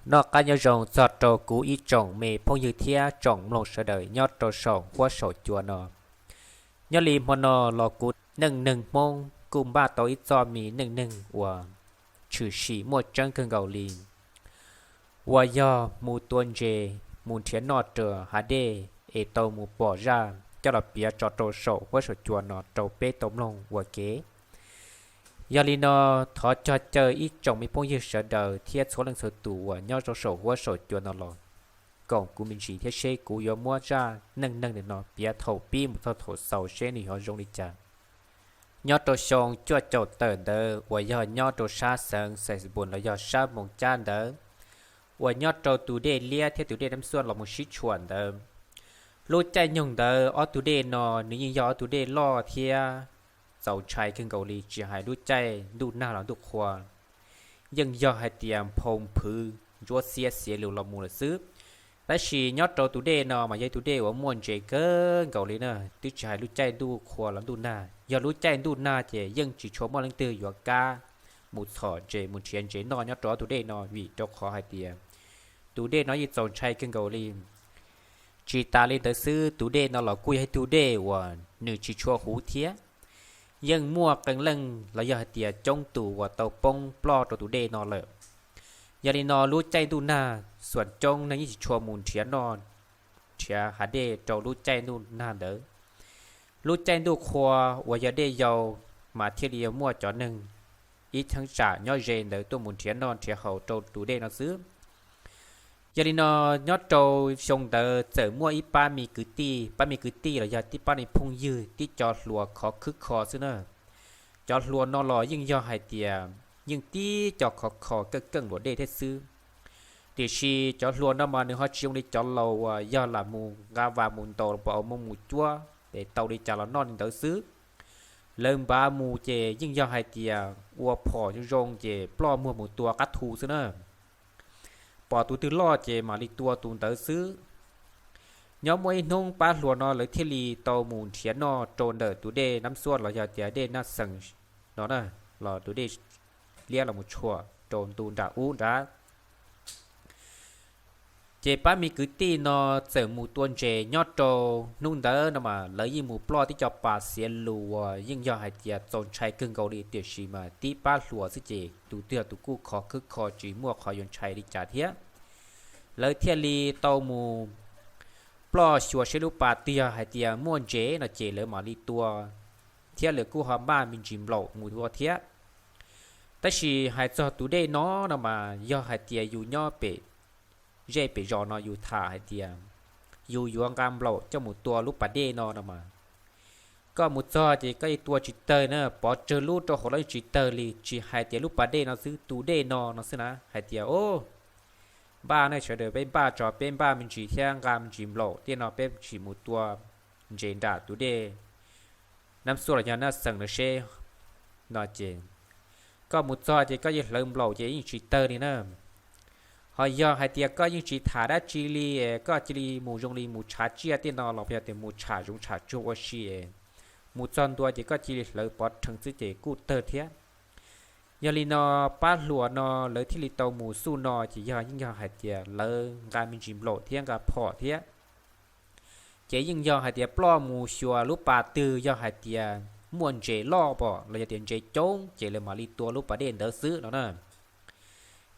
Noj qab nyob zoo txog rau kuv ib tsoom me phooj ywg thiab tsoom mloog sawv daws nyob rau saum huab saum cua no. Nyob li hmo no los kuv Neej Neeg Hmoob kuj npaj tau ib txoj me neej neeg uas tshwm sim muaj tseeb kawg nkaus li, uas yog mus tua ntses, mus nrhiav noj rau hav dej es tau mus pom zaj coj los piav tso rau saum huab saum cua no rau peb tau mloog ua ke. Yog li no, thov cog caw ib tsoom me phooj ywg sawv daws thiab txhua leej txhua tus uas nyob rau saum huab saum cua no los koom kuv me ntsis thiab seb kuv yuav muab zaj neej neeg no piav thaum pib mus txog thaum xaus seb nws yuav zoo li cas. Nyob rau xyoo cuaj caum tawm ntawd uas yog nyob rau sab xeev Xais Xais Npus los yog sab Moos Cab ntawd, uas nyob rau tus dej liab thiab tus dej Nab Xuaj los mus sib tshuam ntawd, lub caij nyoog ntawd ob tug dej no nws yeej yog ob tug dej loj thiab txaus ntshai kawg nkaus li, tsis hais lub caij ntuj nag los ntuj qhua, yeej yog hais tias nphoo phwv ntsuab xiab xiav lus los mus lawm xwb. Tab sis nyob rau tus dej no mas yog ib tug dej uas muaj ntses kawg nkaus li na, twb tsis hais lub caij ntuj qhua los ntuj nag, yog lub caij ntuj nag ces yeej tsis tshua muaj leej twg yuav kam mus txhom ntses mus nrhiav ntses noj nyob rau ob tug dej no vim rau qhov hais tias tus dej no yeej txaus ntshai kawg nkaus li. Tsis tas li ntawd xwb, tus dej no los kuj yog ib tug dej uas nws tsis tshua huv thiab, yeej muaj qee leej los yog hais tias coob tus uas tau poob ploj rau tus dej no lawm. Yog li no lub caij ntuj nag xuas coob neeg yeej tsis tshua mus nrhiav noj nrhiav hav dej rau lub caij ntuj nag ntawd. Lub caij ntuj qhua uas yog dej yau mas thiaj li muaj cov neeg ib cheeb tsam nyob ze ntawd tuaj mus nrhiav noj nrhiav haus rau tus dej no xwb. Yog li no, nyob rau xyoo ntawd txawm muaj ib pab me kwv tij, pab me kwv tij los yog tib pab me phooj ywg tib co hluas khov khwb kho xwb na. Cov hluas no los yeej yog hais tias yeej tib co khov kho keej keej luam dej thiab xwb. Tiam sis cov hluas no mas nws ho tsis zoo li cov laus uas yog lam mus nqa vas mus ntaus los pom mus mus cuab es tau li cas los noj li ntawd xwb. Lawv npav mus ces yeej yog hais tias ua phom zoo zoo ces ploj muag mus tua qab thu xwb na. Pom tus twg loj ces mam li tua tus ntawd xwb. Nyob muaj ib hnub pab hluas no lawv thiaj li tau mus nrhiav noj rau ntawm tus dej Nab Xuaj los yog tias dej Naj Xees no na, los tus dej liab los mus tshuam rau ntu nram ub nrad. Ces pab me kwv tij no txawm mus tua ntses nyob rau hnub ntawd no mas lawv yeej mus ploj tib co pas xiav lus uas yeej yog hais tias txaus ntshai kawg nkaus li, tiam sis mas tib pab hluas xwb ces tus twg tus kuj khov khwb kho tsis muaj qhov yuav ntshai li cas thiab. Lawv thiaj li tau mus ploj xyuas seb lub pas twg yog hais tias muaj ntses no ces lawv mam li tua, thiab lawv kuj ho npaj me ntsis nplaum mus tua thiab. Tab sis hais txog tus dej no no mas yog hais tias yus nyob pem zej pem zos no yus tham hais tias yus yuav nqa nplaum coj mus tua lub pas dej no no mas, koj mus txog ces koj yeej tua tsis tawg na, pov tsawg lub rau hauv los yeej tsis tawg li, tsis hais tias lub pas dej no xwb, tus dej no no xwb na, hais tias o, npaj ne, sawv daws peb npaj tso, peb npaj me ntsis thiab nqa me ntsis nplaum tej no peb tsis mus tua ntses nram tus dej Nab Xuaj los yog Naj Xees no seb no ces, koj mus txog ces koj yeej hlawv nplaum ces yeej tsis tawg li na. Ho yog hais tias koj yeej tsis tham dab tsi li, koj cia li mus zoo li mus tshav tsiaj tej no los yog tias mus tsham zoov tsham tsuag ua si, mus txog ntua ces koj cia li hlawv pov rhees xwb ces kuj tawg thiab. Yog li no pab hluas no lawv thiaj li tau mus xub no ces yog yeej yog hais tias lawv nqa me ntsis nplaum thiab nqa phom thiab. Ces yeej yog hais tias ploj mus xyuas lub pas twg yog hais tias muaj ntses loj pom los yog tias ntses coob ces lawv mam li tua lub pas dej ntawd xwb no na.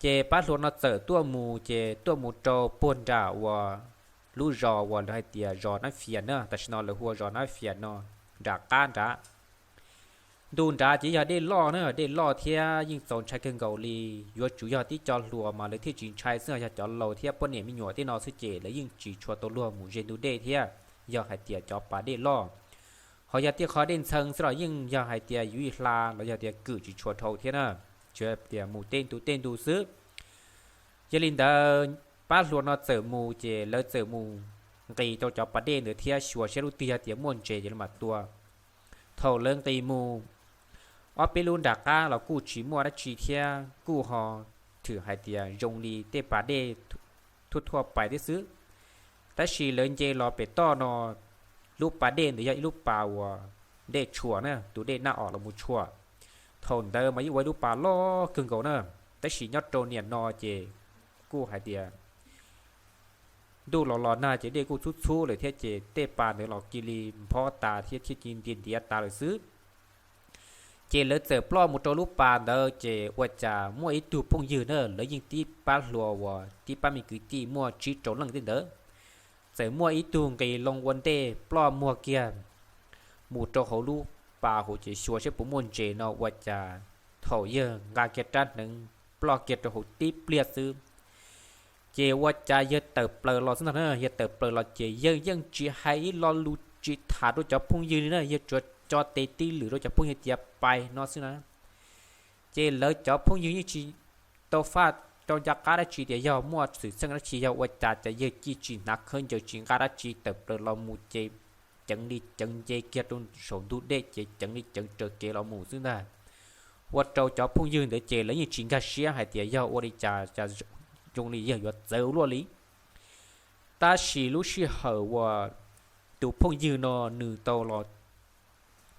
Ces pab hluas no txawm tuaj mus ces tuaj mus rau puag nram uas lub zos uas lawv hais tias zos Nab Fias na, tam sim no lawv hu ua zos Nab Fias no, nram qab nrad. Ntu nrad ces yog dej loj na, dej loj thiab yeej txaus ntshai kawg nkaus li. Yuav tsum yog tib co hluas mas lawv thiaj tsis ntshai xwb, yog cov laus thiab poj niam me nyuam tej no xwb ces lawv yeej tsis tshua tau luag mus ze ntu dej thiab. Yog hais tias cov pas dej loj, ho yog tej qhov dej ntxhee xwb los yeej yog hais tias yuav ib hla los yog tias kwm tsis tshua dhau thiab na, tsuas tias mus tej ntu tej ntu xwb. Yog li ntawd, pab hluas no txawm mus ces lawv txawm mus nqis rau cov pas dej ntawd thiab xyuas saib lub twg yog tias muaj ntses ces lawv mam tua. Thaum lawv nqis mus ob peb lub nram qab los kuj tsis muaj dab tsi thiab, kuj ho thwm hais tias zoo li tej pas dej thuaj thuaj pais thiab xwb. Tab sis lawv nce los pem toj no, lub pas dej ntawd yog ib lub pas uas dej tshuam na, tus dej Naj Os los mus tshuam. Thaum ntawd mas yeej ua ib lub pas loj kawg nkaus na, tab sis nyob rau niaj no ces kuj hais tias ntuj los los nag ces dej kuj txhub txhub lawm thiab ces tej pas ntawd los cia li nphob tas thiab thiab cia li ntiav ntiav tas lawm xwb. Ces lawv txawm ploj mus rau lub pas ntawd ces ua cas muaj ib tug phooj ywg na, lawv yeej tib pab hluas uas tib pab me kwv tij muaj tsib rau leej tej ntawd, txawm muaj ib tug nqis loo ua ntej ploj muag kiag mus rau hauv lub pas hauv ces xyuas seb puas muaj ntses no ua cas thaum yawg nqa kiag rab hneev ploj kiag rau hauv tib pliag xwb. Ces ua cas yawg tawm plaws los xwb ntag na, yawg tawm plaws los ces yawg yeej tsis hais ib lo lus tsis tham rau cov phooj ywg li na, yawg tsuas co tes tib lwm rau cov phooj ywg tias pais no xwb na. Ces lawv cov phooj ywg yeej tsis tau faj rau ncaj qab dab tsi tias yog muaj xwm txheej dab tsi, yog ua cas ces yawg cia tsis hnav khaub ncaws tsis nqa dab tsi tawm plaws los mus ces ceev li ceev nce kiag rau saum ntug dej ces ceev li ceev raws kev los mus xwb ntag. Ua rau cov phooj ywg ntawd ces lawv yeej tsis nkag siab hais tias yog ua li cas cas zoo li yawg yuav txawv luaj li. Tab sis lub sij hawm uas tus phooj ywg no nws tau los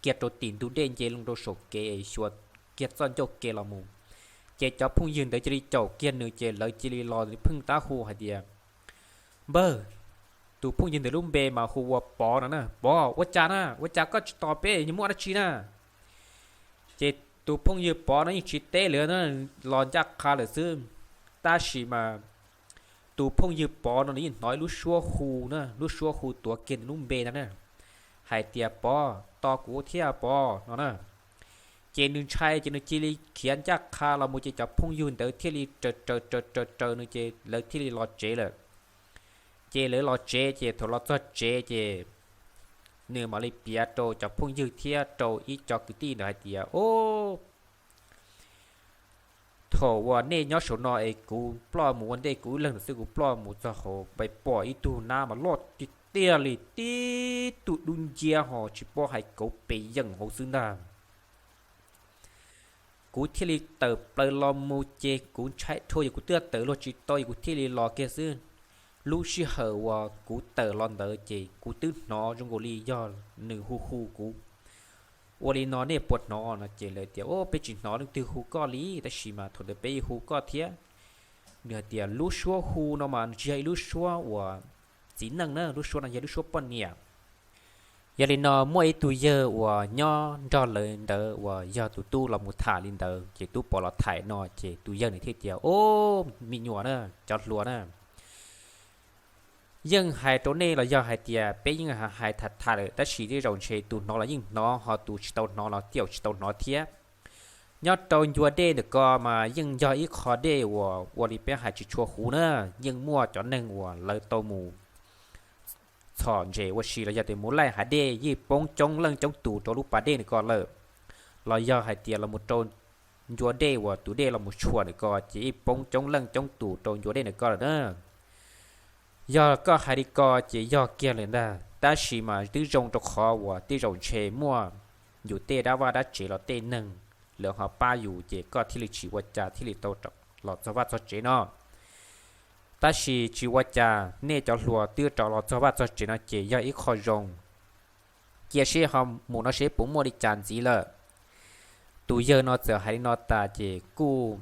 kiag rau tim ntug dej nce loo rau saum kev xyuas kiag txoj ncauj kev los mus, ces cov phooj ywg ntawd cia li caum kiag nws ces lawv cia li los pheej tab hu hais tias, Npawg, tus phooj ywg ntawd lub npe mas hu ua Pov no na. Pov, ua cas na, ua cas koj tsis tos peb, muaj dab tsi na? Ces tus phooj ywg Pov no yeej tsis teb li na, los ncaj qha lawm xwb. Tab sis mas tus phooj ywg Pov no nws yeej hnov ib lub suab hu na, lub suab hu tuav kiag nws lub npe ntag na, hais tias, Pov, tos kuv thiab Pov no na. Ces nws ntshai ces nws cia li khiav ncaj qha los mus ces cov phooj ywg ntawd thiaj li raws raws raws raws raws nws ces lawv thiaj li los tsev lawm. Ces lawv los tsev ces thaum los txog tsev ces nws mam li piav rau cov phooj ywg thiab rau ib co kwv tij ntawd hais tias, O, thaum uas nej nyob saum no es kuv ploj mus ua ntej kuv ib leeg ntawm xwb, kuv ploj mus txog hauv pais pom ib tug nab mas loj tiag tiag li, tib tug dub nciab ho tsis paub hais kauv pes yeem hauv xwb ntag. Kuv thiaj li tawm plaws los mus ces kuv ntshai dhau yog kuv twb tawm luag tsis tau yog kuv thiaj li los kiag xwb. Lub sij hawm uas kuv tawm los ntawd ces kuv twb hnov zoo nkaus li yog nws hu hu kuv. Ua li no nej puas hnov no? Ces lawv tias, O, peb tsis hnov leej twg hu koj li, tab sis mas thaum ntawd peb hu koj thiab. Nws hais tias, Lub suab hu no mas nws tsis yog ib lub suab uas txiv neej na, lub suab no yog lub suab poj niam. Yog li no muaj ib tug yawg uas nyob nrog lawv ntawd uas yog tus tub los mus tham li ntawd, ces tub Pov los tham no ces tus yawg nws thiaj tias, O, me nyuam na, cov hluas na, yeej hais rau nej los yog hais tias peb yeej hais tham tham lawm tab sis tej zaum ntshe tus hnov los yeej hnov ho tus tsis tau hnov los tej zaum tsis tau hnov thiab. Nyob rau ncua dej ntawm ko mas yeej yog ib qho dej uas ua li peb hais tsis tshua huv na, yeej muaj cov neeg uas lawv tau mus txhom ntses ua si los yog tias mus laij hav dej yeej poob coob leej coob tus rau lub pas dej ntawm ko lawm, los yog hais tias los mus rau ncua dej uas tus dej los mus tshuam ntawm ko ces yeej poob coob leej coob tus rau ncua dej ntawm ko lawm na. Yog koj hais li ko ces yog kiag lawm ntag, tab sis mas twb zoo rau qhov uas tej zaum ntshe muaj yus tej dab vaj dab tsev los tej neeg lawv ho pab yus ces koj thiaj li tsis ua cas thiaj li tau los txog vaj txog tsev no. Tab sis tsis ua cas, nej cov hluas twb rov los txog vaj txog tsev no ces yog ib qho zoo. Cia seb ho mus no seb puas muaj li cas ntxiv lawm. Tus yawg no txawm hais li no tas ces kuj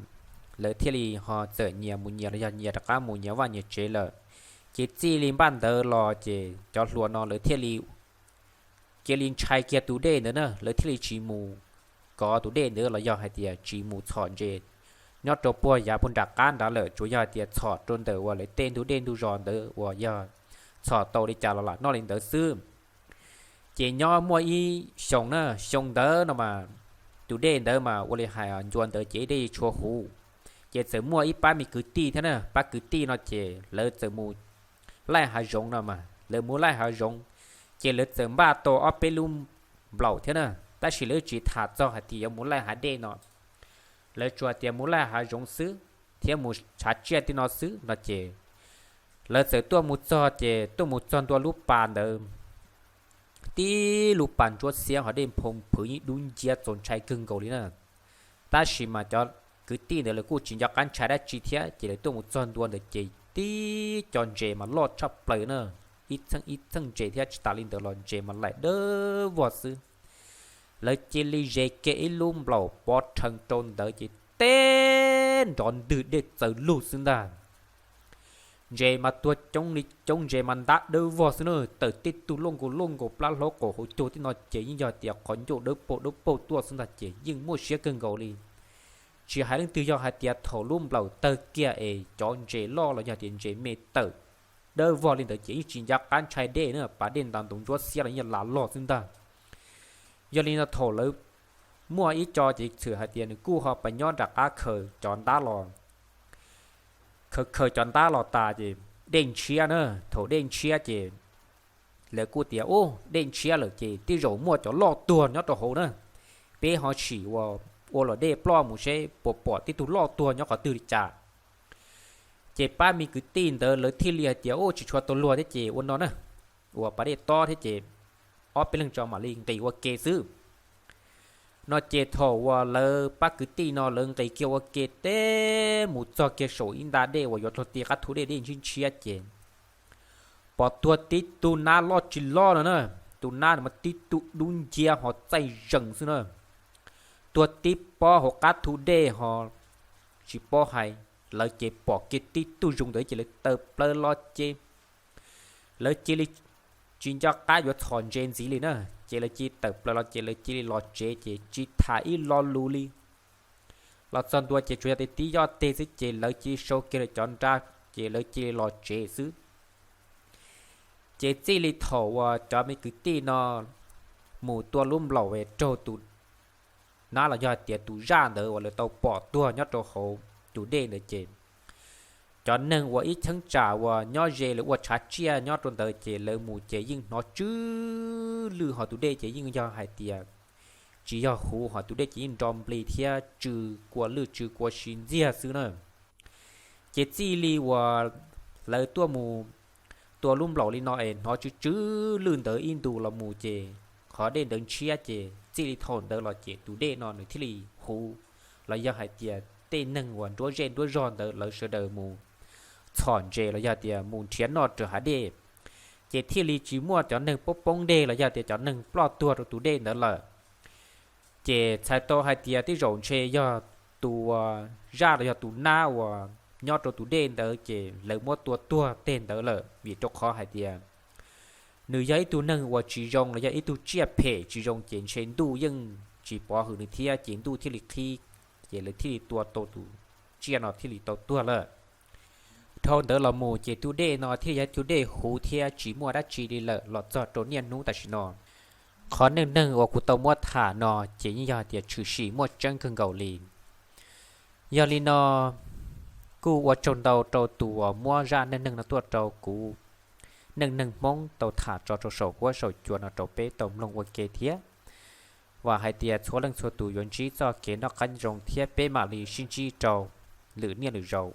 lawv thiaj li ho txawm nyias mus nyias los yog nyias rov qab mus nyias vaj nyias tsev lawm. Ces txij li npaj ntawd los ces cov hluas no lawv thiaj li cia li ntshai kiag tus dej ntawd na, lawv thiaj li tsis mus kov tus dej ntawd los yog hais tias tsis mus txhom ntses nyob rau puag yav puag nram qab nrad lawm, tsuas yog hais tias txhom rau ntawm uas lawv tej ntug dej ntug zos ntawd uas yog txhom tau li cas los lam noj li ntawd xwb. Ces nyob muaj ib xyoo na, xyoo ntawd no mas tus dej ntawd mas ua li hais ncua ntawd ces ib dej tshua huv. Ces txawm muaj ib pab me kwv tij thiab na, pab kwv tij no ces lawv txawm mus laij hav zoov no mas lawv mus laij hav zoov, ces lawv txawm npaj tau ob peb lub nplaum thiab na, tab sis lawv tsis tham txog hais tias yuav mus laij hav dej no. Lawv tsuas tias mus laij hav zoov xwb thiab mus tshav tsiaj tej no xwb no ces lawv txawm tuaj mus txog ces tuaj mus txog ntua lub pas ntawd, tib lub pas ntsuab xiab ho dej nphoo phwv yeej dub nciab txaus ntshai kawg nkaus li na. Tab sis mas cov kwv tij ntawd lawv kuj tsis nco qab ntshai dab tsi thiab ces lawv tuaj mus txog ntua ntawd ces tib co ntses mas loj tshaj plaws na, ib txheej ib txheej ntses thiab tsis tas li ntawd los ntses mas laim dawb vog xwb. Lawv cia li ze kiag ib lub nplaum pov rhees rau ntawd ces teb nrov ntwg dej txawv lug xwb ntag. Ntses mas tuag coob li coob, ntses mas ntab dawb vog xwb na, tawm tej tug loj nkaus loj nkaus plab hlaub qaum hauv caug tej no ces yeej yog tias qhov ncauj dawb paug dawb paug tuaj xwb ntag ces yeej muaj siab kawg nkaus li. Tsis hais leej twg, yog hais tias thaum lub nplaum tawg kiag es cov ntses loj los yog tias ntses me tawm dawb vog li ntawd ces yeej tsis nco qab ntshai dej na, pas dej ntas ntoos ntsuab xiab los yeej lam log xwb ntag. Yog li no thaum lawv muaj ib co ces txawm hais tias nws kuj ho pas nyob nram qab khaws cov ntab los, khaws khaws cov ntab los tas ces dej ntshiab na. Thaum dej ntshiab ces lawv kuj tias, Ub, dej ntshiab lawm ces tej zaum muaj cov loj tuag nyob rau hauv na, peb ho sim ua, ua luam dej ploj mus seb puas pom tej tug loj tuag nyob qhov twg li cas. Ces pab me kwv tij ntawd lawv thiaj li hais tias, Ub, tsis tshua tau luag thiab ces ua no na, uas pas dej tob thiab ces ob peb leeg tso mam li nqis ua ke xwb. No ces thaum uas lawv pab kwv tij no lawv nqis kiag ua ke teb mus txog kiag saum ib nta dej uas yuav rau ti qab thu dej, dej ntshiab ntshiab ces pom tuag tib tug nab loj tsis loj no na. Tus nab no mas tib tug dub nciab ho txaij zees xwb na, tuag tib pob hauv qab thu dej ho tsis paub hais. Lawv ces pom kiag tib tug zoo ntawd ces lawv tawm plaws los ces lawv cia li tsis nco qab yuav txhom ntses ntxiv li na, ces lawv cia li tawm plaws los ces lawv cia li los tsev ces tsis tham ib lo lus li. Los txog ntua ces tsuas yog tib yoj teg xwb ces lawv cia li sau kiag lawv cov nra ces lawv cia li los tsev xwb. Ces txij li thaum uas cov me kwv tij no mus tua lub nplaum es raug tus nab los yog hais tias tus zaj ntawd uas lawv tau pom tuag nyob rau hauv tus dej ntawd ces cov neeg uas ib cheeb tsam uas nyob ze lawv ua tshav tsiaj nyob rau ntawd ces lawv mus ces yeej hnov tsw lwj ho tus dej ces yeej yog hais tias tsis yog huv ho tus dej ces yeej nro nplig thiab tsw kua lwj tsw kua si ntxiag xwb na. Ces txij li uas lawv tuaj mus tua lub nplaum li no es hnov tsw tsw lwj ntawd ib ntus los mus ces qhov dej ntawd ntshiab ces txij li thaum ntawd los ces tus dej no nws thiaj li huv, los yog hais tias tej neeg uas nruab zej nruab zog ntawd lawv sawv daws mus txhom ntses los yog tias mus nrhiav noj raws hav dej, ces thiaj li tsis muaj cov neeg poob poob dej los yog tias cov neeg ploj tuag rau tus dej ntawd lawm. Ces txhais tau hais tias tej zaum ntshe yog tus zaj los yog tus nab uas nyob rau tus dej ntawd ces lawv muab tua tuag teg ntawd lawm, vim rau qhov hais tias nws yog ib tug neeg uas tsis zoo los yog ib tug tsiaj phem tsis zoo ces ntshe ntuj yeej tsis pov hwm nws thiab ces ntuj thiaj li qhib, ces lawv thiaj li tua tau tus tsiaj no thiaj li tau tuag lawm. Dhau ntawd los mus ces tus dej no thiaj yog tus dej huv thiab tsis muaj dab tsi li lawm los txog rau niaj hnub tam sim no. Qhov neej neeg uas kuv tau muab tham no ces yeej yog hais tias tshwm sim muaj tseeb kawg nkaus li. Yog li no, kuj ua tsaug ntau rau tus uas muab zaj neej neeg no tuaj rau kuv, neej neeg Hmoob tau tham tso rau saum huab saum cua no rau peb tau mloog ua ke thiab. Vam hais tias txhua leej txhua tus yuav ntsib txoj kev noj qab zoo thiab peb mam li sib ntsib rau lwm niaj lwm zaus.